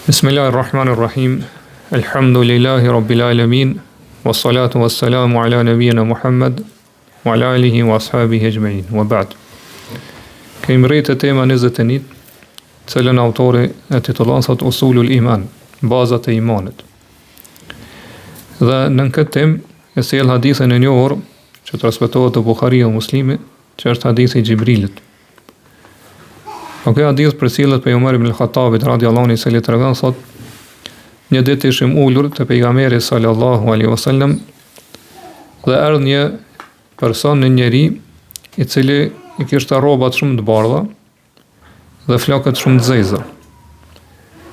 Bismillahir Rahmanir Rahim. Elhamdulillahi Rabbil Alamin. Wassalatu wassalamu ala nabiyyina Muhammad wa ala alihi wa ashabihi ajma'in. Wa ba'd. Kemi mrri te tema 21, cilën autori e titullon sot Usulul Iman, bazat e imanit. Dhe në këtë temë e sjell hadithin e njohur që transmetohet te Buhariu dhe Muslimi, që është hadithi i Xhibrilit. Po ky hadith përcillet prej Umar ibn al-Khattabit radiallahu anhu i cili tregon thot një ditë ishim ulur te pejgamberi sallallahu alaihi wasallam dhe erdhi një person një njeri i cili i kishte rrobat shumë të bardha dhe flokët shumë të zeza.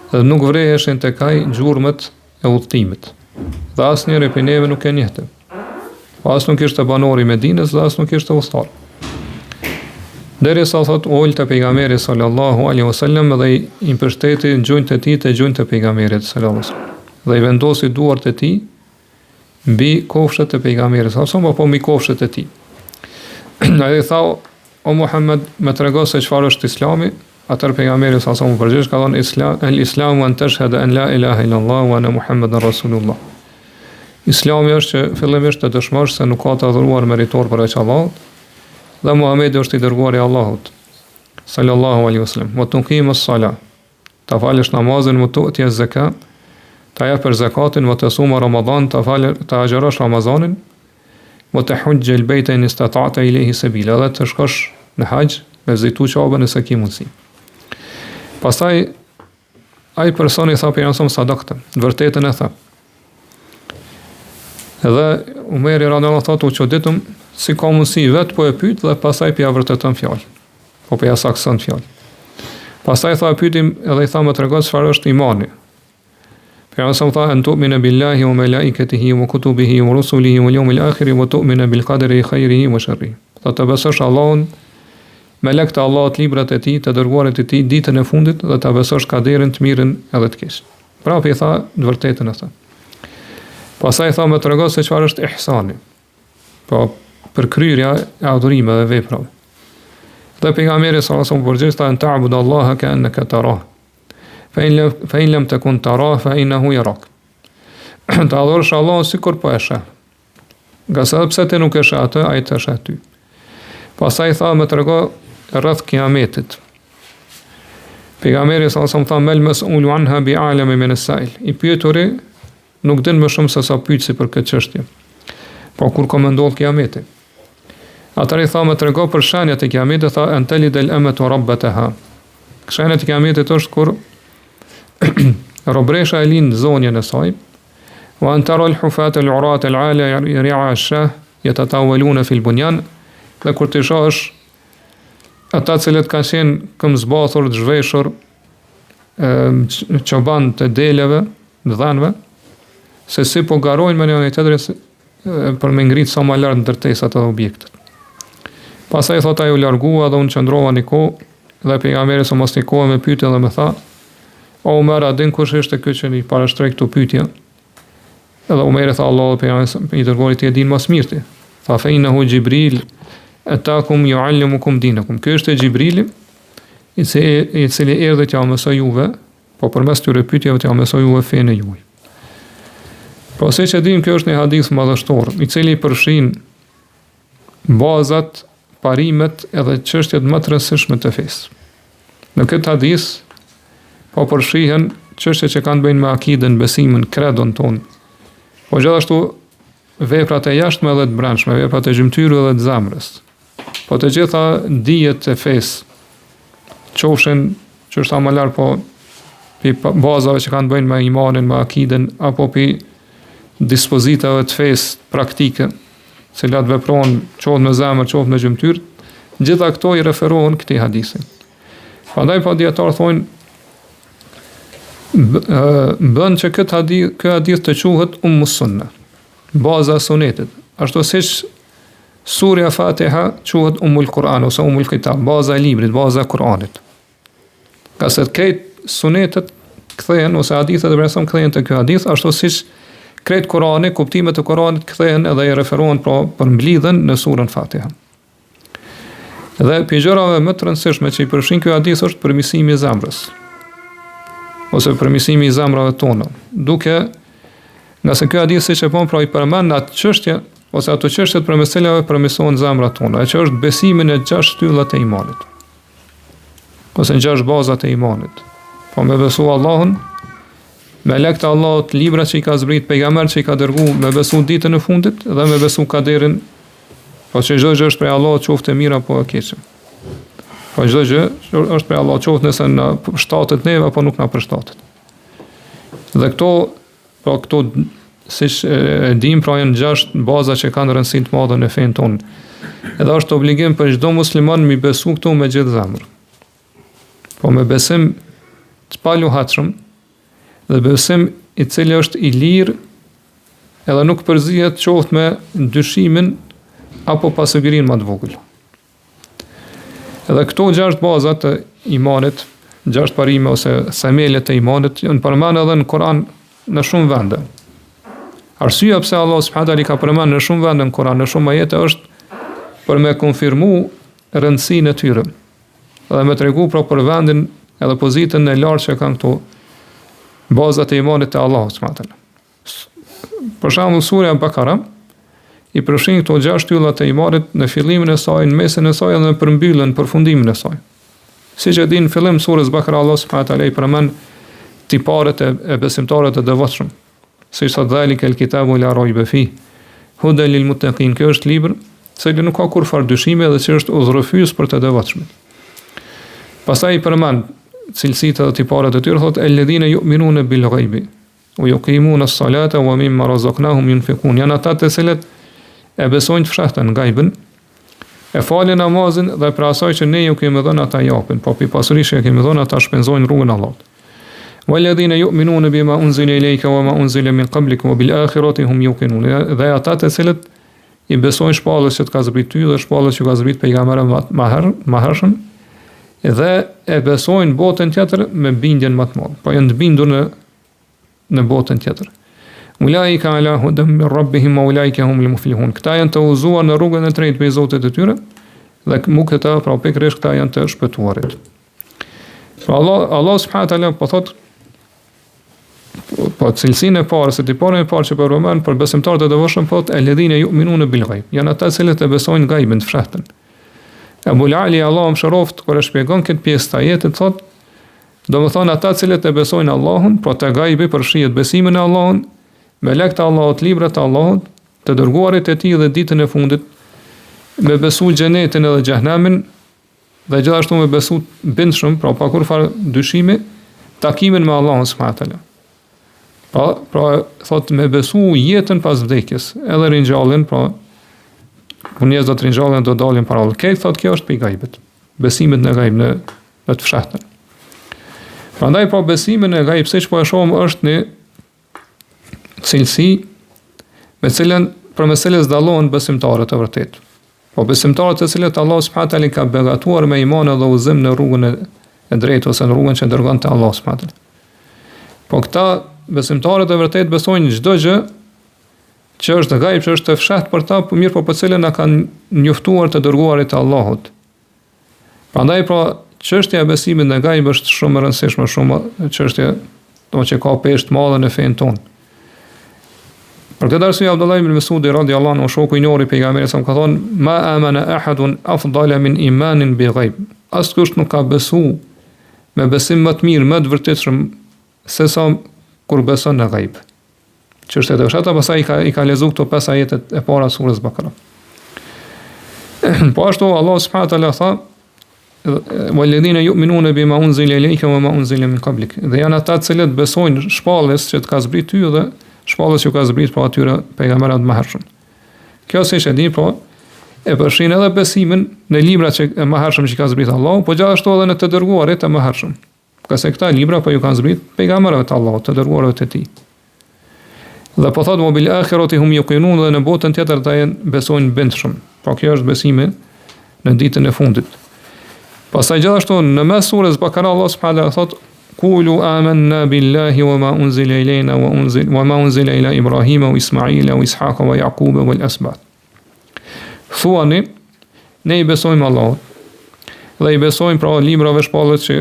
Dhe nuk vreheshin tek ai gjurmët e udhëtimit. Dhe asnjëri prej neve nuk e njihte. Po as nuk ishte banor i Medinës dhe as nuk ishte udhëtar. Derisa thot u ul te pejgamberi sallallahu alaihi wasallam dhe i mbështeti gjunjët e tij te gjunjët e pejgamberit sallallahu alaihi wasallam. Dhe i vendosi duart e tij mbi kofshët e pejgamberit sallallahu alaihi wasallam apo mbi kofshët e tij. Ai i tha o Muhammed, më trego se çfarë është Islami? Atëherë pejgamberi sa sa u përgjigj ka thënë Islam el Islamu an tashhadu an la ilaha illa Allah wa anna Muhammeden Rasulullah. Islami është që fillimisht të dëshmosh se nuk ka të adhuruar meritor përveç Allahut dhe Muhamedi është i dërguari i Allahut sallallahu alaihi wasallam. Wa tuqimu as-sala. Ta falësh namazin wa tu'ti az-zaka. Ta japësh zakatin wa tasuma Ramadan, ta falë ta agjërosh Ramazanin Wa tahujja al-bayta in istata'ta ilayhi sabila, dhe të shkosh në haxh me vizitu Qaben nëse ke mundësi. Pastaj ai person i tha pejgamberit sadakta, të vërtetën e tha. Dhe Umeri radiallahu anhu thotë u çuditëm si ka mundësi vetë po e pyet dhe pastaj po ja vërteton fjalën. Po po ja saktëson fjalën. Pastaj tha e pyetim edhe i tha më trego çfarë është imani. Pejgamberi sa tha en tu'mina billahi wa malaikatihi wa kutubihi wa rusulihi wal yawmil akhir wa tu'mina bil qadri khairihi wa sharrihi. Tha të besosh Allahun, melekët e Allahut, librat e tij, të dërguarit e tij, ditën e fundit dhe ta besosh kaderin të mirën edhe të keqen. Prapë i tha të vërtetën e tha. Pastaj tha më trego se çfarë është ihsani. Po përkryerja e adhurimeve dhe veprave. Dhe pejgamberi sa sa u përgjigj tha en ta'bud Allaha ka annaka tarah. Fa in lam fa in lam takun tara fa innahu yarak. Ta adhurosh Allahun sikur po e sheh. Ngase edhe pse ti nuk e sheh atë, ai të sheh ty. Pastaj tha më trego rreth kiametit. Pejgamberi sa sa tha mel mes'ulu anha bi a'lama min as-sa'il. I pyeturi Nuk din më shumë se sa pyetësi për këtë çështje. Po kur ka me ndodh kiameti? Atëherë i tha më trego për shenjat e kiametit, tha en telidel emetu rabbataha. Shenjat e kiametit është kur robresha e lind zonjën e saj, wa an tara al hufat al urat al ala ri'a ash-shah yatatawaluna fil bunyan, dhe kur të shohësh ata të cilët kanë qenë këmbëzbathur, të zhveshur, çoban të deleve, të dhenve, se si po garojnë me njëri tjetrin për me ngrit sa më lart ndërtesat edhe objektet. Pastaj thot ai u largua dhe unë qëndrova një kohë dhe pejgamberi sa mas një kohë më pyeti dhe më tha: "O Umer, a din kush ishte ky që i parashtroi këto pyetje?" Edhe Umeri tha Allahu dhe pejgamberi i dërguari i tij e din më së miri. Tha fa innahu Jibril atakum yuallimukum dinakum. Ky është Xhibrili, i cili i cili erdhi t'jua mësoj juve Po përmes këtyre pyetjeve t'jua mësoj juve fenë e juaj. Po siç e dimë, kjo është një hadith madhështor, i cili përfshin bazat, parimet edhe çështjet më të rëndësishme të fesë. Në këtë hadith po përfshihen çështje që kanë të bëjnë me akiden, besimin, kredon tonë. Po gjithashtu veprat e jashtme dhe të brendshme, veprat e gjymtyrëve dhe të zemrës. Po të gjitha dijet e fesë, qofshin që është më lart po pi bazave që kanë të bëjnë me imanin, me akiden apo pi dispozitave të fesë praktike, të cilat veprohen qoftë me zemër, qoftë me gjymtyrë, gjitha këto i referohen këtij hadithi. Prandaj po dijetarët thonë bën që këtë hadith, ky hadith të quhet ummu sunna, baza e sunetit. Ashtu siç surja Fatiha quhet ummul Kur'an ose ummul Kitab, baza e librit, baza e Kur'anit. Ngase krejt sunetet kthehen ose hadithet e pejgamberit kthehen te ky hadith, ashtu siç krejt Kur'ani, kuptimet e Kur'anit kthehen edhe i referohen pra përmblidhen në surën Fatiha. Dhe prej gjërave më të rëndësishme që i përfshin ky hadith është përmirësimi i zemrës. Ose përmirësimi i zemrave tona. Duke ngase ky hadith siç e pamë pra i përmend atë çështje ose ato çështjet përmes cilave përmirësohen zemrat tona, e që është besimi në gjashtë shtyllat e imanit. Ose në gjashtë bazat e imanit. Po me besu Allahun, melekët e Allahut, librat që i ka zbrit, pejgamberët që i ka dërgu, me besu ditën e fundit dhe me besu kaderin, po që çdo gjë është prej Allahut qoftë e mirë apo e keqe. Po çdo gjë është prej Allahut qoftë nëse na përshtatet neve apo nuk na përshtatet. Dhe këto, pra këto siç e dim, pra janë gjashtë baza që kanë rëndësi të madhe në fenë tonë. Edhe është obligim për çdo musliman mi besu këto me gjithë zemër. Po me besim të paluhatshëm dhe besim i cili është i lirë edhe nuk përzihet qoftë me dyshimin apo pasigurinë më të vogël. Edhe këto gjashtë baza të imanit, gjashtë parime ose themele të imanit janë përmend edhe në Kur'an në shumë vende. Arsyeja pse Allah subhanahu taala i ka përmend në shumë vende në Kur'an, në shumë ajete është për me konfirmu rëndësinë e tyre. Dhe me tregu pra për vendin edhe pozitën e lartë që kanë këto bazat e imanit te Allahu subhanahu taala. Për shembull surja Bakara i përfshin këto gjashtë shtylla të imanit në fillimin e saj, në mesin e saj dhe në përmbylljen, në përfundimin e saj. Siç e dimë në fillim surës Bakara Allah subhanahu wa taala i përmend tiparet e, e besimtarëve të devotshëm. Siç thotë dhalika el kitabu la rajbe fi. Hudan lil muttaqin. Kjo është libër, cili nuk ka kurrfarë dyshimi dhe që është udhërrëfyes për të devotshmit. Pastaj i përmend cilësitë dhe tiparet e tyre thotë alladhina yu'minuna bil ghaibi. Wa yuqimuna as-salata wa mimma razaqnahum yunfiqun. Janë ata të cilët e besojnë të fshehtën, gajbën, e falin namazin dhe prej asaj që ne ju kemi dhënë ata japin, po prej pasurisë që ju kemi dhënë ata shpenzojnë rrugën e Allahut. Walladhina yu'minuna bima unzila ilayka wa ma unzila min qablik wa bil akhirati hum yuqinun. Dhe ata të cilët i besojnë shpalljes që të ka zbrit ty dhe shpalljes që ka zbrit pejgamberëve më herë, më hershëm, dhe e besojnë botën tjetër me bindjen më të madhe. Po janë të bindur në në botën tjetër. Ulaika ala hudan min rabbihim wa ulaika humul muflihun. Këta janë të udhëzuar në rrugën e drejtë prej Zotit të tyre dhe mu këta pra pikërisht këta janë të shpëtuarit. Pra Allah Allah subhanahu wa taala po thot po cilësinë e parë, se tiparin e parë që po përmend për besimtarët e devotshëm po thotë alladhina yu'minuna bil ghaib. Janë ata të cilët e besojnë gajbin të fshehtën. Ebu Ali Allahu e mëshiroftë kur e shpjegon këtë pjesë të ajetit thotë Domethënë ata të cilët e besojnë Allahun, pra te gajbi përfshihet besimi në Allahun, melekët e Allahut, librat e Allahut, të dërguarit e tij dhe ditën e fundit, me besu xhenetin edhe xhehenemin dhe gjithashtu me besu bindshëm, pra pa kurrfarë dyshimi, takimin me Allahun subhanahu teala. Pra, pra thot me besu jetën pas vdekjes, edhe ringjalljen, pra kur njerëzit do të ringjallen do dalin para Allahut. Krejt thot kjo është prej gajbit. Besimit në gajb në në të fshehtën. Prandaj pra besimi në gajb, siç po e shohim, është një cilësi me cilën përmes cilës dallohen besimtarët e vërtetë. Po besimtarët të cilët Allah subhanahu taala ka begatuar me iman dhe udhëzim në rrugën e, e drejtë ose në rrugën që dërgon te Allah subhanahu taala. Po këta besimtarët e vërtetë besojnë çdo gjë që është gajb, që është e fshehtë për ta, po mirëpo për cilën na kanë njoftuar të dërguarit e Allahut. Prandaj pra çështja e besimit në gajb është shumë e rëndësishme, shumë çështje do që ka peshë të madhe në fenë tonë. Për këtë arsye Abdullah ibn Mesudi radiallahu anhu shoku i njohur i pejgamberit sa ka thonë ma amana ahadun afdala min imanin bi ghaib. Askush nuk ka besu me besim më të mirë, më të vërtetshëm se sa kur beson në gajb. Çështjet e fshehta, pastaj i ka i ka lexuar këto pesë ajetet e para të surës Bakara. Po ashtu Allah subhanahu wa taala tha Walladhina yu'minuna bima unzila ilayka wa ma unzila min qablik. Dhe janë ata të cilët besojnë shpalljes që të ka zbrit ty dhe shpalljes që ka zbrit pra atyre pejgamberëve të mëhershëm. Kjo siç e di po e përfshin edhe besimin në librat që e mëhershëm që ka zbrit Allahu, po gjithashtu edhe në të dërguarit e mëhershëm. Ngase këta libra po ju kanë zbrit pejgamberëve të Allahut, të dërguarve të tij. Dhe po thotë wa bil akhirati hum yuqinun dhe në botën tjetër ata janë besojnë bindshëm. Pra kjo është besimi në ditën e fundit. Pastaj gjithashtu në mes surës Bakara Allah subhanahu wa thotë Kulu amanna billahi wa ma unzila ilayna wa unzil wa ma unzila ila Ibrahima wa Ismaila wa Ishaqa wa Jakuba wal asbat. Thuani, ne i besojmë Allahut dhe i besojmë pra librave shpalljes që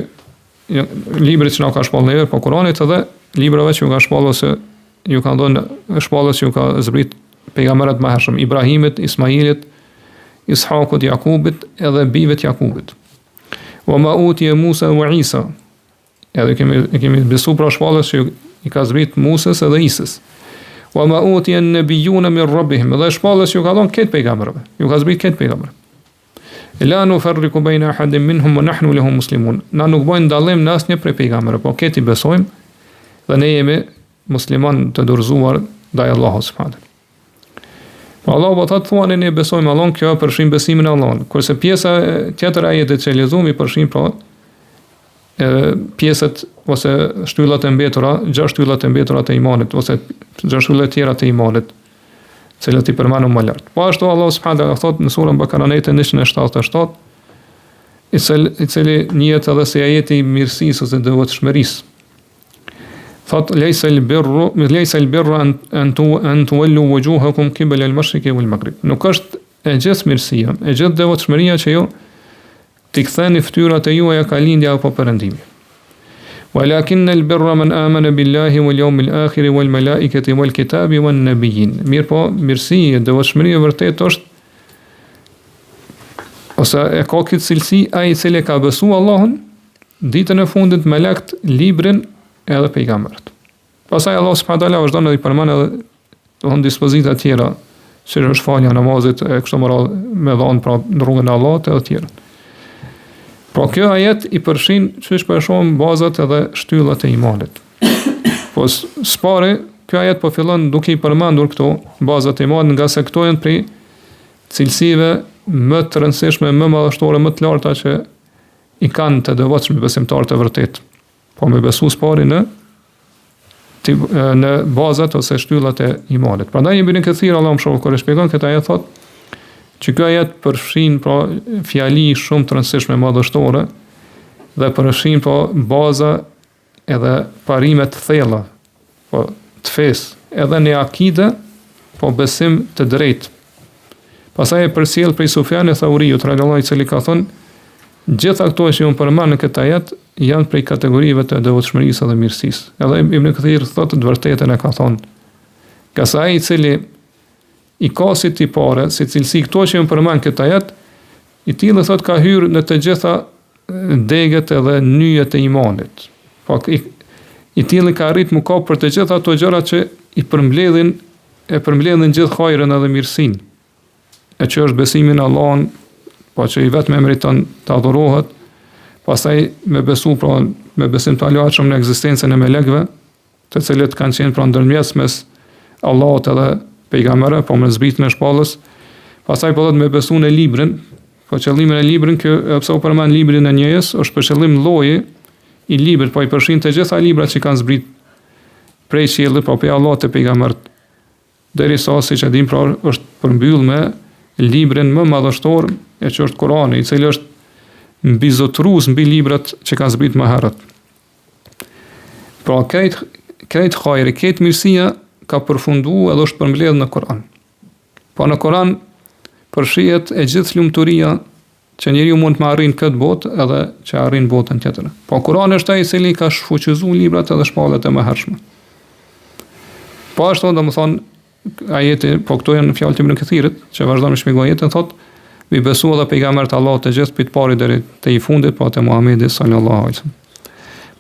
librit që na ka shpallë neve, po Kuranit edhe librave që ju ka shpallë ose ju ka dhënë shpallës që ju ka zbrit pejgamberët më hershëm, Ibrahimit, Ismailit, Ishakut, Jakubit edhe bijve të Jakubit. Wa ma utiye Musa wa Isa. Edhe kemi kemi besu pra shpalljes që i ka zbrit Musës edhe Isës. Wa ma utiye an-nabiyuna min rabbihim. Edhe shpalljes që ju ka dhënë krejt pejgamberëve. Ju ka zbrit krejt pejgamberëve. La nufarriku bejna ahadin minhum wa nahnu lahu muslimun. Na nuk bëjmë dallim në asnjë prej pejgamberëve, po krejt i besojmë dhe ne jemi musliman të dorëzuar ndaj Allahut subhanahu. Po Allahu po thotë thuani ne besojmë Allahun, kjo përfshin besimin e Allahut. Kurse pjesa tjetër e ajetit që lexuam i përfshin pra e pjesët ose shtyllat e mbetura, gjashtë shtyllat e mbetura të imanit ose gjashtë shtyllat e tjera të imanit, të cilat i përmendëm më lart. Po ashtu Allahu subhanahu wa taala thotë në surën Bekara në ajetin 177, i cili i cili njihet edhe si ajeti i mirësisë ose devotshmërisë. Thot lejse el birru, lejse el birru an an tu an tuwallu wujuhakum qibla al mashriqi wal maghrib. Nuk është e gjithë mirësia, e gjithë devotshmëria që ju t'i ktheni fytyrat e juaja ka lindja apo perëndimi. Walakin al birra man amana billahi wal yawmil akhir wal malaikati wal kitabi wan nabiyyin. Mirëpo, mirësi e devotshmëri e vërtetë është ose e ka këtë cilësi ai i cili ka besuar Allahun Ditën e fundit melekt, librin edhe pejgamberët. Pastaj Allah subhanahu taala vazhdon edhe i përmend edhe do të dispozita të tjera, si është falja e namazit e kështu me radhë me dhon pra në rrugën e Allahut edhe të tjera. Pra kjo ajet i përfshin qysh po e shohim bazat edhe shtyllat e imanit. Po s'pari, kjo ajet po fillon duke i përmendur këto bazat e imanit, ngase këto janë prej cilësive më të rëndësishme, më madhështore, më të larta që i kanë të devotshmit besimtarët e vërtetë. Po me besu s'pari në në bazat ose shtyllat e imanit. Prandaj Ibn Kathir Allahu e mëshiroftë kur e shpjegon këtë ajet thotë që ky ajet përfshin pra fjali shumë të rëndësishme madhështore dhe përfshin pra baza edhe parime të thella, po të fesë, edhe në akide, po besim të drejtë. Pastaj e përcjell prej Sufjan eth-Theuriut, radijallahu i cili ka thënë, gjitha këto që janë përmend në këtë ajet, janë prej kategorive të devotshmërisë dhe mirësisë. Edhe Ibn Kathir thotë të vërtetën e ka thënë. Ngase ai i cili i ka si tipare, si cilësi këto që janë përmend këtë ajet, i tillë thotë ka hyrë në të gjitha degët edhe nyjet e imanit. Po i, i tillë ka arrit m'u kap për të gjitha ato gjëra që i përmbledhin e përmbledhin gjithë hajrin edhe mirësinë. E që është besimi në Allahun, po që i vetëm e meriton të adhurohet, pastaj me besu pra me besim të aleatshëm në ekzistencën e melekëve, të cilët kanë qenë pra ndërmjetës mes Allahut edhe pejgamberëve, po me zbritjen e shpalljes. Pastaj po thotë me besu në librin, po qëllimin e librin, kjo edhe pse u përmend librin e njëjës, është për qëllim lloji i librit, po i përfshin të gjitha librat që kanë zbrit prej qiellit, po prej Allahut te pejgamberët. Derisa, siç e dimë, pra është përmbyll me librin më madhështor, e që është Kurani, i cili është mbizotërues mbi librat që kanë zbrit më herët. Pra krejt krejt hajri, krejt mirësia ka përfundu edhe është përmbledhur në Kur'an. Po në Kur'an përfshihet e gjithë lumturia që njeriu mund të arrijë në këtë botë edhe që arrin botën tjetër. Po Kur'ani është ai i cili ka shfuqizuar librat edhe shpalljet e mëhershme. Po ashtu domethënë ajeti, po këto janë fjalët e Ibn Kethirit, që vazhdon me shpjegu ajetin, thotë, me besu edhe pejgamberët e Allahut të gjithë, prej të parit deri te i fundit, po te Muhammedi sallallahu alaihi wasallam.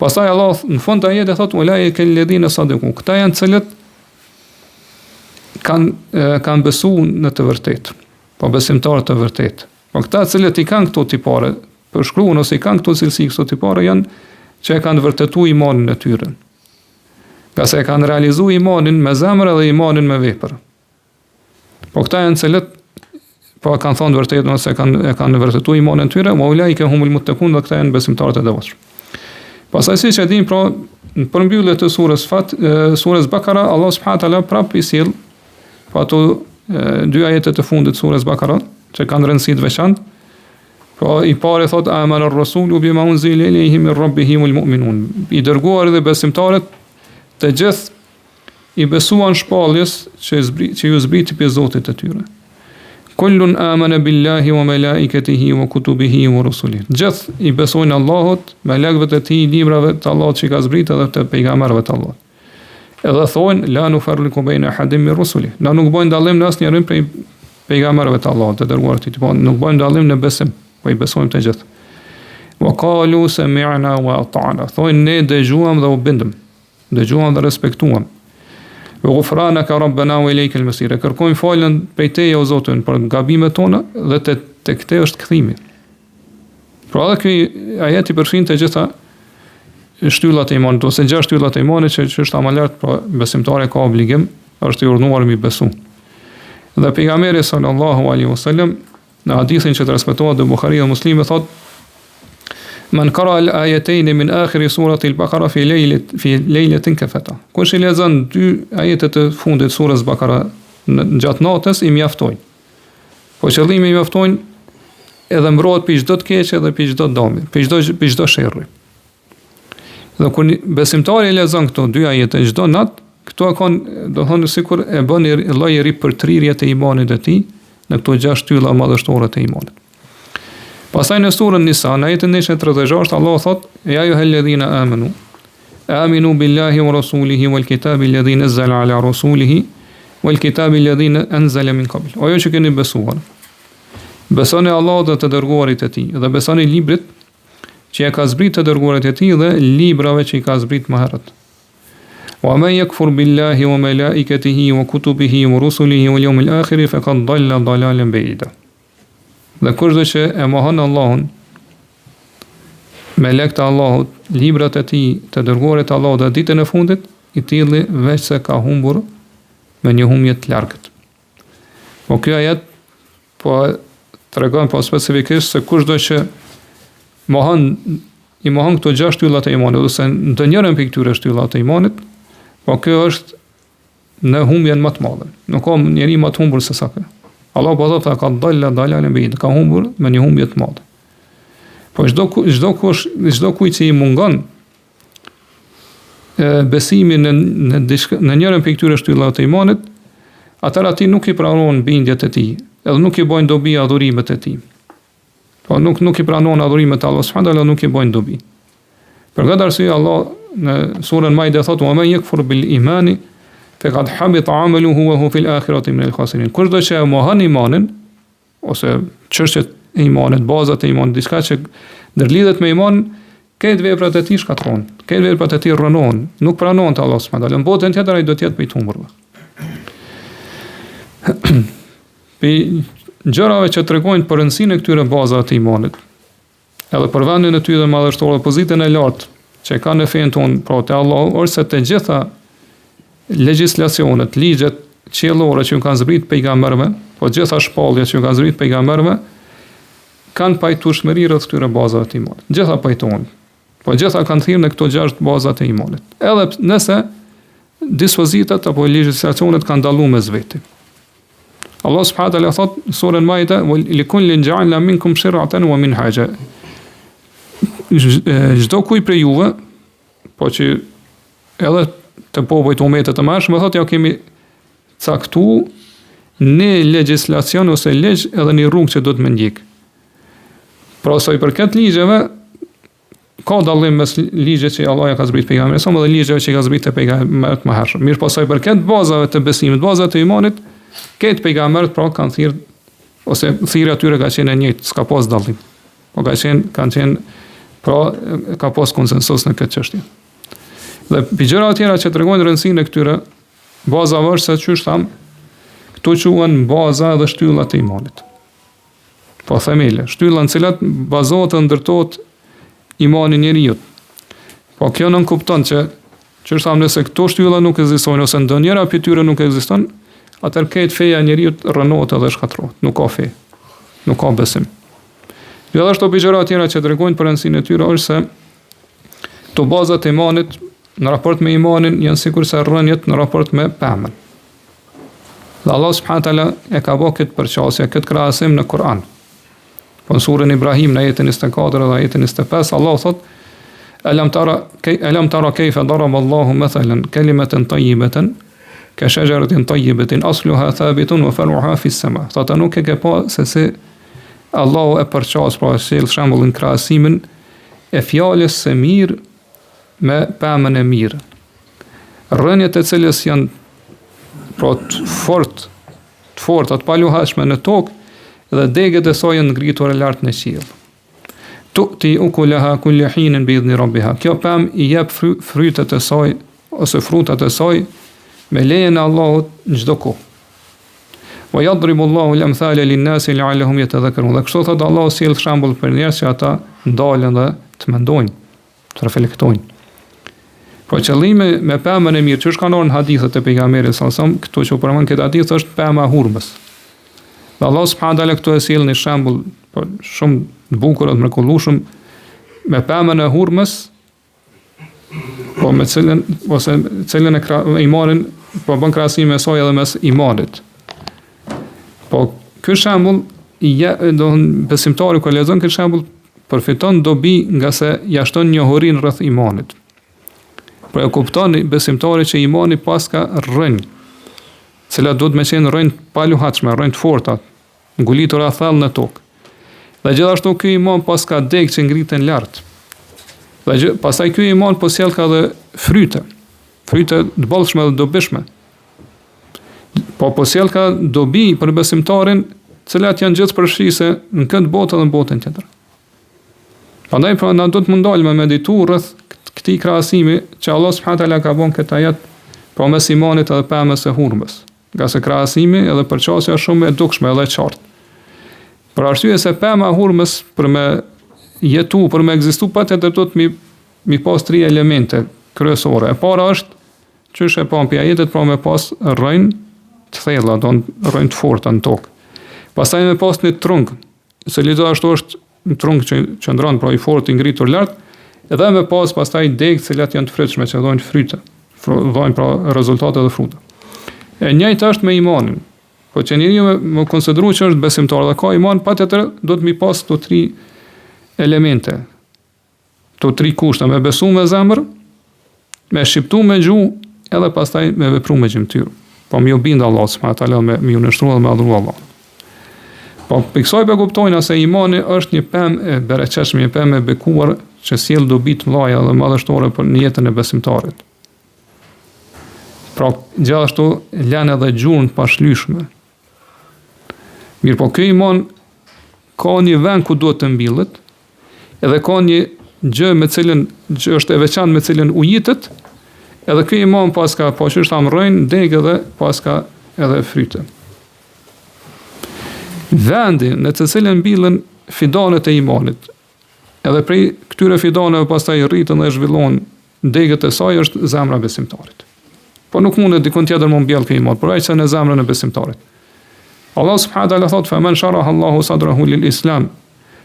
Pastaj Allah në fund të ajetit thotë, ulaike ledhine sadaku, këta janë cilët kanë kanë besu në të vërtetë, po besimtarë të vërtetë. Po këta cilët i kanë këto tipare, përshkruan ose i kanë këto cilësi, këto tipare janë që e kanë vërtetu imanin e tyre. Ngase e kanë realizu imanin me zemër edhe imanin me vepër. Po këta janë cilët, po e kanë thonë vërtetën ose kanë, e kanë vërtetu imanin e tyre, ue ulaike humul muttekun dhe këta janë besimtarët e devotshëm. Pastaj siç e dimë, pra, në përmbyllje të surës Fat, surës Bakara, Allah subhanahu taala prap i sjell po ato dy ajete të fundit surës Bakara, që kanë rëndësi të veçantë, Po i pari thot amana ar-rasulu bima unzila ilayhi min rabbih wal mu'minun. I dërguari dhe besimtarët të gjithë i besuan shpalljes që zbri, që ju zbriti prej Zotit të tyre. Kullun amana billahi wa malaikatihi wa kutubihi wa rusulihi. Gjithë i besojnë Allahut, melekëve të tij, librave të Allahut që i ka zbritur edhe të pejgamberëve të Allahut. Edhe thonë la nufarriku bejna ahadin min rusuli. Na nuk bëjmë dallim në asnjërin prej pejgamberëve të Allahut, të dërguar të tij, po nuk bëjmë dallim në besim, po i besojmë të gjithë. Wa qalu sami'na wa ata'na. Thonë ne dëgjuam dhe u bindëm. Dëgjuam dhe respektuam. Ghufranaka rabbana wa ilayka al-masir. Kërkojmë faljen prej teje o Zoti ynë për gabimet tona dhe te tek ti është kthimi. Pra edhe ky ajet i përfshin të gjitha shtyllat e imanit ose gjashtë shtyllat e imanit që që është më lart, pra besimtari ka obligim, është i urdhëruar mi besu. Dhe pejgamberi sallallahu alaihi wasallam Në hadithin që transmetohet në Buhari dhe Muslimi thotë Men kara al ayatayn min akhir surati al-Baqara fi laylat fi laylatin kafata. Kush i lexon dy ajetet e fundit surës Bakara në gjatë natës i mjaftojnë. Po qëllimi i mjaftojnë edhe mbrohet prej çdo të keqe dhe prej çdo dëmi, prej çdo prej çdo sherri. Dhe kur besimtari i lexon këto dy ajete çdo natë, këto e kanë, do thonë sikur e bën një lloj ripërtrirje të imanit të tij në këto gjashtë shtylla madhështore të imanit. Pastaj në surën Nisa, në ajetin 136, Allahu thotë: "Ja ejuhalladhina amanu, aminu billahi wa rasulihi wal kitabi alladhi nazzala ala rasulihi wal kitabi alladhi anzala min qabl." O ju që keni besuar, besoni Allahut dhe të dërguarit të tij dhe besoni librit që ia ka zbrit të dërguarit të tij dhe librave që i ka zbrit më herët. Wa men yakfur billahi wa malaikatihi wa kutubihi wa rusulihi wal yawmil akhir faqad dalla dalalan ba'ida. Dhe kushdo që e mohon Allahun, melekët e Allahut, librat e tij, të dërguarit e Allahut dhe ditën e fundit, i tilli veçse ka humbur me një humbje të largët. Po ky ajet po tregon po specifikisht se kushdo që mohon i mohon këto gjashtë shtyllat e imanit ose ndonjërën prej këtyre shtyllave të imanit, po kjo është në humbjen më të madhe. Nuk ka njeri më të humbur se sa ky. Allah po thotë fekad dalla dalalen beida, ka humbur me një humbje të madhe. Po çdo çdo kush çdo kujt që i mungon besimi në në diçka në njërën prej këtyre shtyllave të imanit, atëherë atij nuk i pranohen bindjet e tij, edhe nuk i bojnë dobi adhurimet e tij. Po nuk nuk i pranohen adhurimet e Allahut subhanahu teala nuk i bojnë dobi. Për këtë arsye Allah në surën Maide thotë: "Wa men yakfur bil imani faqad habita amaluhu wa huwa fil akhirati min al khasirin." Kushdo që e mohon imanin, ose çështjet e imanit, bazat e imanit, diçka që ndërlidhet me imanin, krejt veprat e tij shkatërrohen, krejt veprat e tij rrënohen, nuk pranohen te Allahu subhanahu wa taala. Në botën tjetër ai do të jetë prej të humburve. Prej gjërave që tregojnë për rëndësinë e këtyre bazave të imanit, edhe për vendin e tyre madhështor dhe pozitën e lartë që e kanë në fenë tonë, pra te Allahu, është se të gjitha legjislacionet, ligjet qiellore që ju kanë zbrit pejgamberëve, po gjitha shpalljet që ju kanë zbrit pejgamberëve, kanë pajtueshmëri rreth këtyre bazave të imanit. Gjitha pajtohen. Po gjitha kanë thirrë në këto gjashtë baza të imanit. Edhe nëse dispozitat apo legjislacionet kanë dalluar mes veti. Allah subhanahu wa taala thot në surën Maide, "Wa li kullin ja'alna minkum shir'atan wa minhaja." Çdo kuj prej juve, po që edhe të popujt umetet e mëhershme thotë ja kemi caktu një legjislacion ose ligj edhe një rrugë që duhet me ndjek. Pra sa i përket ligjeve, ka dallim mes ligjeve që Allah ja ka zbrit pejgamberit sa dhe ligjeve që i ka zbrit te pejgamberët më hershëm. Mirëpo sa i përket bazave të besimit, bazave të imanit, krejt pejgamberët pra kanë thirr ose thirrja e tyre ka qenë e njëjtë, s'ka pas dallim. Po ka qenë, kanë qenë pra ka pas konsensus në këtë çështje. Dhe prej gjërave tjera që tregojnë rëndësinë e këtyre bazave është se qysh thamë, këto quhen baza dhe shtylla të imanit. Po themele, shtylla në cilat bazohet dhe ndërtohet imani i njeriut. Po kjo nënkupton që qysh thamë nëse këto shtylla nuk ekzistojnë ose ndonjëra prej tyre nuk ekziston, atëherë krejt feja e njeriut rrënohet edhe shkatërrohet, nuk ka fe, nuk ka besim. Gjithashtu prej gjërave tjera që tregojnë për rëndësinë e tyre është se këto baza të imanit në raport me imanin janë sikurse rrënjët në raport me pemën. Dhe Allah subhanahu taala e ka bërë këtë përqasje, këtë krahasim në Kur'an. Po në surën Ibrahim në ajetin 24 dhe ajetin 25 Allah thot Alam tara kay alam tara kayfa daraba Allahu mathalan kalimatan tayyibatan. Ke shexheretin tayyibatin asluha thabitun wa faruha fi sama. Thotë a nuk e ke pa se si Allahu e përqas pra sjell shembullin krahasimin e fjalës së mirë me pemën e mirë. Rrënjët e cilës janë pra të fort, të forta, të paluhatshme në tokë dhe degët e saj janë ngritur lart në qiell. Tu'ti ukulaha kulle hinin bi idhni rabbiha. Kjo pemë i jep fry, frytet e saj ose frutat e saj me lejen e Allahut në çdo kohë. Wa yadribu Allahu al-amthala lin-nasi la'allahum yatadhakkarun. Dhe kështu thotë Allahu sjell shembull për njerëz që ata ndalen dhe të mendojnë, të reflektojnë. Po qëllimi me pemën e mirë, që është kanë në hadithet e pejgamberit sallallahu alajhi wasallam, këtu që u përmend këtë hadith është pema e hurmës. Dhe Allah subhanahu taala këtu e sjell një shembull po shumë të bukur dhe të mrekullueshëm me pemën e hurmës, po me cilën ose cilën e kra, imanin, po bën krahasim me saj edhe mes imanit. Po ky shembull i ja, do besimtari kur lexon këtë shembull përfiton dobi ngase ja shton njohurinë rreth imanit. Po e kupton besimtari që imani paska rrënjë, cilat duhet me qenë rrënjë të paluhatshme, rrënjë të forta, ngulitura thellë në tokë. Dhe gjithashtu ky iman paska degë që ngriten lart. Dhe gjë, pastaj ky iman po sjellka edhe fryte, fryte të bollshme dhe dobishme. Po po sjellka dobi për besimtarin, cilat janë gjithëpërfshirëse në këtë botë dhe në botën tjetër. Prandaj pra na duhet me u ndal me meditu rreth këtij krahasimi që Allah subhanahu taala ka bën këtë ajet po mes imanit edhe pemës së hurmës. Ngase krahasimi edhe përqasja është shumë e dukshme edhe e qartë. Për arsye se pema e hurmës për me jetu, për me ekzistu patjetër duhet mi mi pas tri elemente kryesore. E para është qysh e pamë prej ajetit, pra me pas rrënjë të thella, do rrënjë të forta në tokë. Pastaj me pas një trung, i cili gjithashtu është një trung që qëndron pra i fortë i ngritur lart, edhe me pas pastaj degë të cilat janë të frytshme që dhojnë fryte, dhojnë pra rezultate dhe fruta. E njëjta është me imanin. Po që njeriu me, me konsideru që është besimtar dhe ka iman, patjetër duhet mi pas këto tri elemente. Këto tri kushte, me besu me zemër, me shqiptu me gjuhë, edhe pastaj me vepru me gjymtyrë. Po me ju bind Allah, subhanahu taala me, me ju nënshtru dhe me adhuru Allah. Po prej kësaj po kuptojna se imani është një pemë e bereqetshme, një pemë e bekuar që sjell dobi të mëdha dhe madhështore për në jetën e besimtarit. Pra, gjithashtu lën edhe gjurmë të pashlyeshme. Mirëpo ky iman ka një vend ku duhet të mbillet, edhe ka një gjë me cilën që është e veçantë me cilën ujitet, edhe ky iman paska po qysh thamë rrënjë, degë edhe paska edhe fryte. Vendi në të cilën mbillen fidanet e imanit, edhe prej këtyre fidaneve pastaj rriten dhe zhvillohen degët e saj është zemra e besimtarit. Po nuk mundet dikun tjetër me u mbjell ky iman, përveç se në zemrën e besimtarit. Allah subhanahu wa taala thot: "Fa man sharaha Allahu sadrahu lil Islam,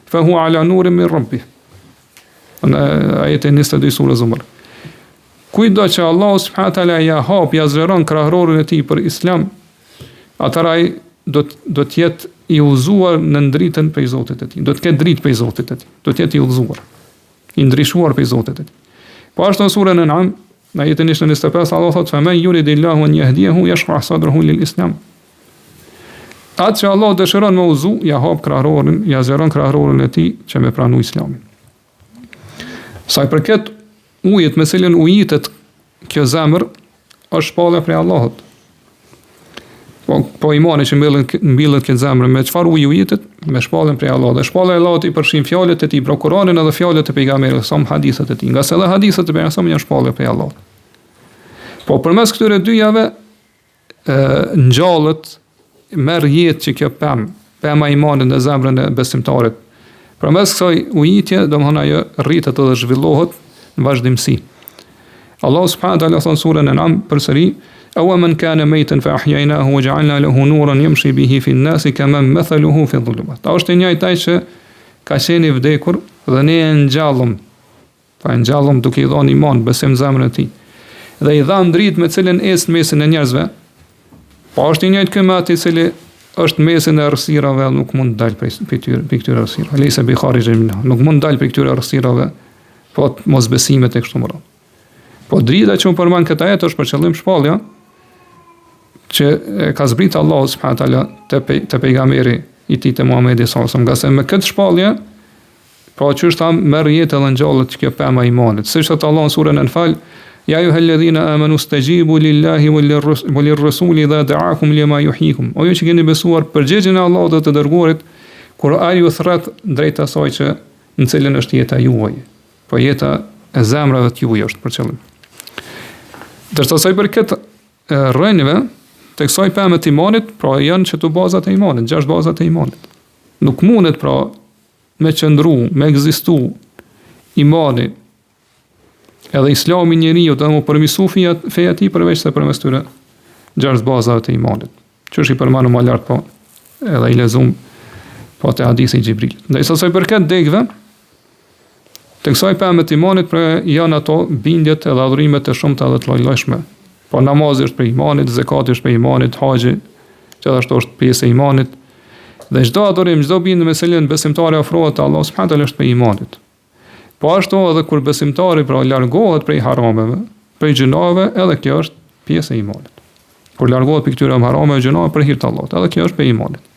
fa huwa ala nurin min rabbih." Në ajetin 22 sura Zumar. Kujtdo që Allah subhanahu wa taala ja hap, ja zgjeron krahërorin e tij për Islam, atëherë ai do të do të jetë i udhëzuar në dritën prej Zotit të tij. Do të ketë dritë prej Zotit të tij. Do të jetë i udhëzuar. I ndriçuar prej Zotit të tij. Po ashtu në surën An'am, në ajetin 125 Allah thotë: "Fa men yuridillahu an yahdiyahu yashrah sadrahu lil Islam." Atë që Allah dëshiron me udhëzu, ja hap krahërorin, ja zgjeron krahërorin e tij që me pranu Islamin. Sa i përket ujit me cilin ujitet kjo zemër, është shpallja prej Allahut. Po, po imani që mbillet, mbillet këtë zemër, me çfarë uji ujitet? Me shpalljen prej Allahut. Dhe shpallja e Allahut i përfshin fjalët e tij, pra Kur'anin edhe fjalët e pejgamberit, sa hadithet e tij. Ngase edhe hadithet e pejgamberit janë shpallje prej Allahut. Po përmes këtyre dyjave ngjallet, merr jetë që kjo pemë, pema e imanit në zemrën e besimtarit. Përmes kësaj ujitje, domethënë ajo rritet edhe zhvillohet në vazhdimësi. Allah subhanahu wa taala thon surën An'am përsëri, "Awa man kana maytan fa ahyaynahu wa ja'alna lahu nuran yamshi bihi fi an-nasi kaman mathaluhu fi dhulumat." A është i njëjtë ai që ka qenë i vdekur dhe ne e ngjallëm Pra e ngjallëm duke i dhënë iman, besim në zemrën e tij. Dhe i dhamë dritë me cilën ecën në mesin e njerëzve. Po është i njëjtë ky me atë i cili është në mesin e errësirave dhe nuk mund të dalë prej prej tyre, prej këtyre errësirave. Lejse bi kharixhin minha. Nuk mund të dalë prej këtyre errësirave, po mosbesimit e kështu me radhë. Po drita që u përmend këtë ajet është për qëllim shpallja. që e ka zbrit Allahu subhanahu teala te pe, te pejgamberi i tij te Muhamedi sallallahu alaihi wasallam, ngase me këtë shpallje pra qysh thamë merr jetë edhe ngjallet kjo pema e imanit. Siç thotë Allahu në surën Anfal, ja ejjuhelledhina amanu stajibu lillahi wa lirrasuli idha da'akum lima yuhyikum. O ju që keni besuar përgjigjuni Allahut dhe të dërguarit kur ai ju thërret drejt asaj që në cilën është jeta juaj. Po jeta e zemrave të juaj është për qëllim. Ndërsa sa i përket rrënjëve të kësaj peme të imanit, pra janë qëto bazat e imanit, gjashtë bazat e imanit. Nuk mundet pra me qëndru, me ekzistu imani edhe islami i njeriut dhe m'u përmisu feja, feja e tij përveç se përmes tyre gjashtë bazave të imanit. Qysh i përmendëm më lart po edhe i lexum po te hadithi i Xhibrilit. Ndërsa sa i përket degëve, Të kësaj peme të imanit pra janë ato bindjet edhe adhurimet e shumta dhe të llojllojshme. Po namazi është prej imanit, zekati është prej imanit, haxhi gjithashtu është pjesë e imanit. Dhe çdo adhurim, çdo bindje me cilën besimtari afrohet te Allahu subhanahu teala është prej imanit. Po ashtu edhe kur besimtari pra largohet prej harameve, prej gjynaheve, edhe kjo është pjesë e imanit. Kur largohet prej këtyre harameve, gjynaheve për hir të Allahut, edhe kjo është prej imanit.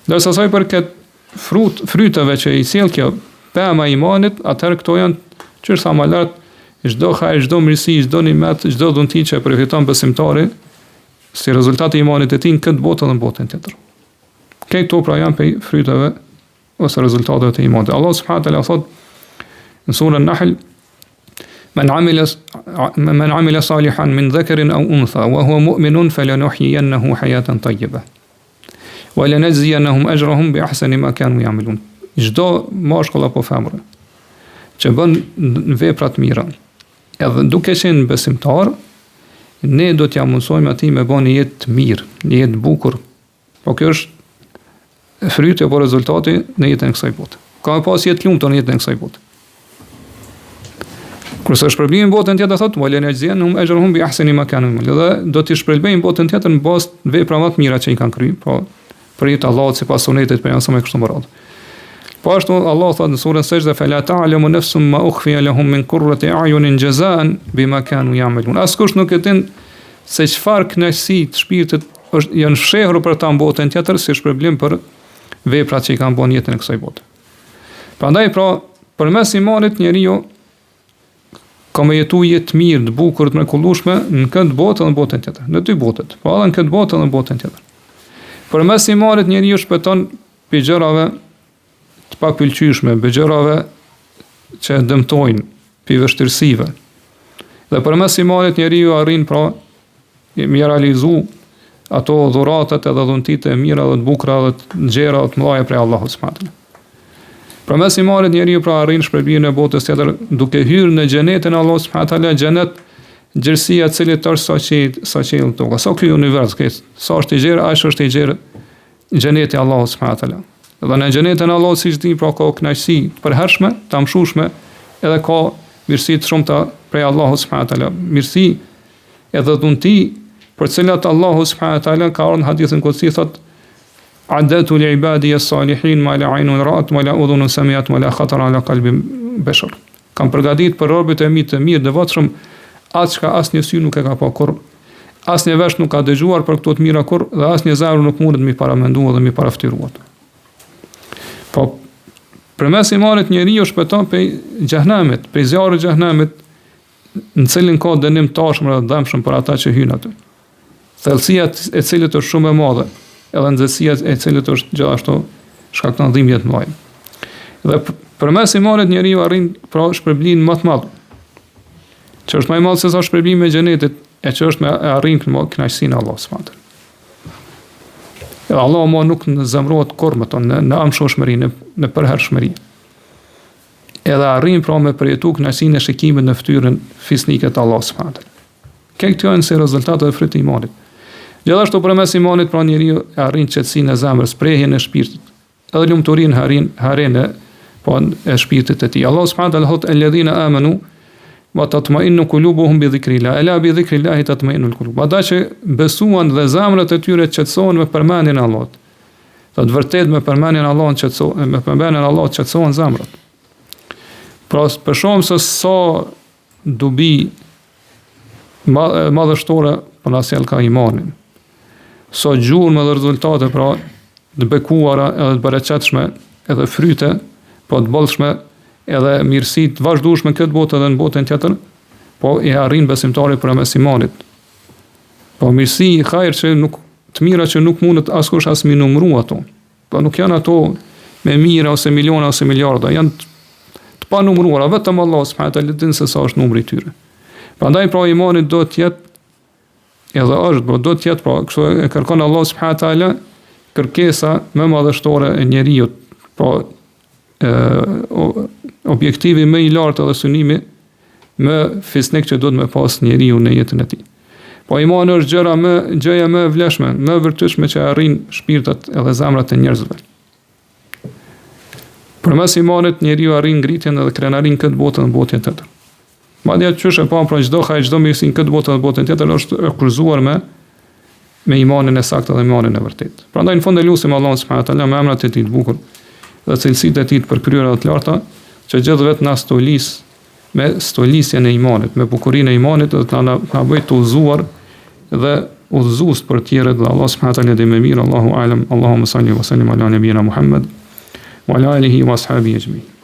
Ndërsa sa i përket frut, fryteve që i sjell kjo pema e imanit, atëherë këto janë qysh thamë më lart, çdo hajr, çdo mirësi, çdo nimet, çdo dhunti që e përfiton besimtari si rezultat i imanit të tij në këtë botë dhe në botën tjetër. Këto pra janë prej fryteve ose rezultateve të imanit. Allah subhanahu wa taala thotë në surën Nahl Men amila men amila salihan min dhakarin aw untha wa huwa mu'minun falanuhyiyannahu hayatan tayyiba. Wa lanajziyannahum ajrahum bi ahsani ma kanu ya'malun. Çdo mashkull apo femër që bën vepra të mira, edhe duke qenë besimtar, ne do t'ia mundësojmë atij me bën një jetë të mirë, një jetë të bukur. Po kjo është fryti apo rezultati në jetën e kësaj bote. Ka me pas jetë të lumtur në jetën e kësaj bote. Kurse shpërblimi në botën tjetër thotë, "Wa lanajziyannahum ajrahum bi ahsani ma kanu ya'malun." Dhe do t'i shpërblejmë botën tjetër në bazë të veprave më të mira që i kanë kryer, po për hir të Allahut sipas sunetit pejgamberit e kështu me radhë. Po ashtu Allah thotë në surën Sexhde fela ta'lamu nafsun ma ukhfiya lahum min qurrati a'yunin jazaan bima kanu ya'malun. Askush nuk e din se çfarë kënaqësi të shpirtit është janë fshehur për ta në botën tjetër si shpërblim për veprat që i kanë bërë në jetën e kësaj bote. Prandaj pra, përmes imanit njeriu ka me jetu jetë të mirë, të bukur, të mrekullueshme në këtë botë dhe në botën tjetër, në dy botët, po edhe në këtë botë dhe në botën tjetër. Përmes imanit njeriu shpëton prej gjërave të papëlqyeshme, prej gjërave që e dëmtojnë, prej vështirësive. Dhe përmes imanit njeriu arrin pra me realizu ato dhuratat edhe dhuntitë e mira dhe të bukura dhe të gjera dhe të mëdha prej Allahut subhanahu teala. Përmes imanit njeriu pra arrin shpërblimin e botës tjetër duke hyrë në xhenetin e Allahut subhanahu teala, xhenet gjerësia e cilit është sa qiejt, sa qielli toka, sa ky univers këtë, sa është i gjerë, aq është i gjerë xheneti i Allahut subhanahu teala. Dhe në xhenetin e Allahut siç dimë pra ka kënaqësi të përhershme, të amshueshme, edhe ka mirësi të shumta prej Allahut subhanahu teala. Mirësi edhe dhunti për të cilat Allahu subhanahu wa taala ka ardhur në hadithin kudsi thot A'dadtu li ibadi as-salihin ma la aynun ra'at wa la udhunun sami'at wa la khatara ala qalbi bashar. Kam përgatit për robët e mi të mirë devotshëm atë çka asnjë sy nuk e ka pa kurrë, asnjë vesh nuk ka dëgjuar për këto të mira kurrë dhe asnjë zemër nuk mundet mi paramendu dhe mi parafytyru ato. Po përmes imanit njeriu shpëton prej xhehenemit, prej zjarrit xhehenemit, në cilin ka dënim të ashpër dhe të dhembshëm për ata që hyjnë aty. Thellësia e cilit është shumë e madhe, edhe nxehtësia e cilit është gjithashtu shkakton dhimbje të mëdha. Dhe përmes imanit njeriu arrin pra shpërblimin më të madh. Që është më i madh se sa shpërblimi i xhenetit, e që është me arrin kënaqësinë e Allahut subhanahu teala. Edhe Allahu më nuk zemrohet kurrë me to në, në amshueshmëri, në, në përhershmëri. Edhe arrin pra me përjetu kënaqësinë e shikimit në fytyrën fisnike të Allahut subhanahu teala. Këto janë si rezultat dhe fryt i imanit. Gjithashtu përmes imanit pra njeriu e arrin qetësinë e zemrës, prehjen e shpirtit, edhe lumturinë harin harenë po e shpirtit të tij. Allahu subhanahu teala thotë alladhina amanu wa tatma'innu qulubuhum bi dhikrillah. Ela bi dhikrillahi tatma'innul qulub. Ata që besuan dhe zemrat e tyre qetësohen me përmendjen e Allahut. Thotë vërtet me përmendjen e Allahut qetësohen, me përmendjen e Allahut qetësohen zemrat. Pra, po shohim se sa dobi madhështore po na sjell ka imani. Sa gjurmë dhe rezultate pra të bekuara edhe të bereqetshme, edhe fryte, po të bollshme, edhe mirësi të vazhdueshme në këtë botë edhe në botën tjetër, po i arrin besimtari përmes imanit. Po mirësi hajr që nuk të mira që nuk mundet askush as mi numëru ato. Po nuk janë ato me mijëra ose miliona ose miliarda, janë të panumëruara, vetëm Allah subhanahu taala din se sa është numri i tyre. Prandaj pra imani do të jetë edhe është, po do të jetë pra, kështu e kërkon Allah subhanahu taala kërkesa më madhështore e njeriut, pra e, objektivi më i lartë edhe synimi më fisnik që duhet me pas njeriu në jetën e tij. Po imani është gjëra më gjëja më e vlefshme, më e virtytshme që arrin shpirtat edhe zemrat e njerëzve. Përmes imanit njeriu arrin ngritjen edhe krenarinë këtë botë dhe në botën tjetër. Madje qysh e pamë pra çdo hajr, çdo mirësi në këtë botë dhe botën tjetër është e kushtëzuar me me imanin e saktë dhe imanin e vërtetë. Prandaj në fund e lusim Allahun subhanahu wa taala me emrat e tij të bukur dhe cilësitë e tij të përkryera dhe të larta, që gjithëve të na stolis me stolisjen e imanit, me bukurinë e imanit dhe të na na bëjë të udhëzuar dhe udhëzues për të tjerët dhe Allah subhanahu wa taala di më mirë, Allahu alem, Allahumma salli wa sallim ala nabina Muhammad wa ala alihi wa ashabihi ajma'in.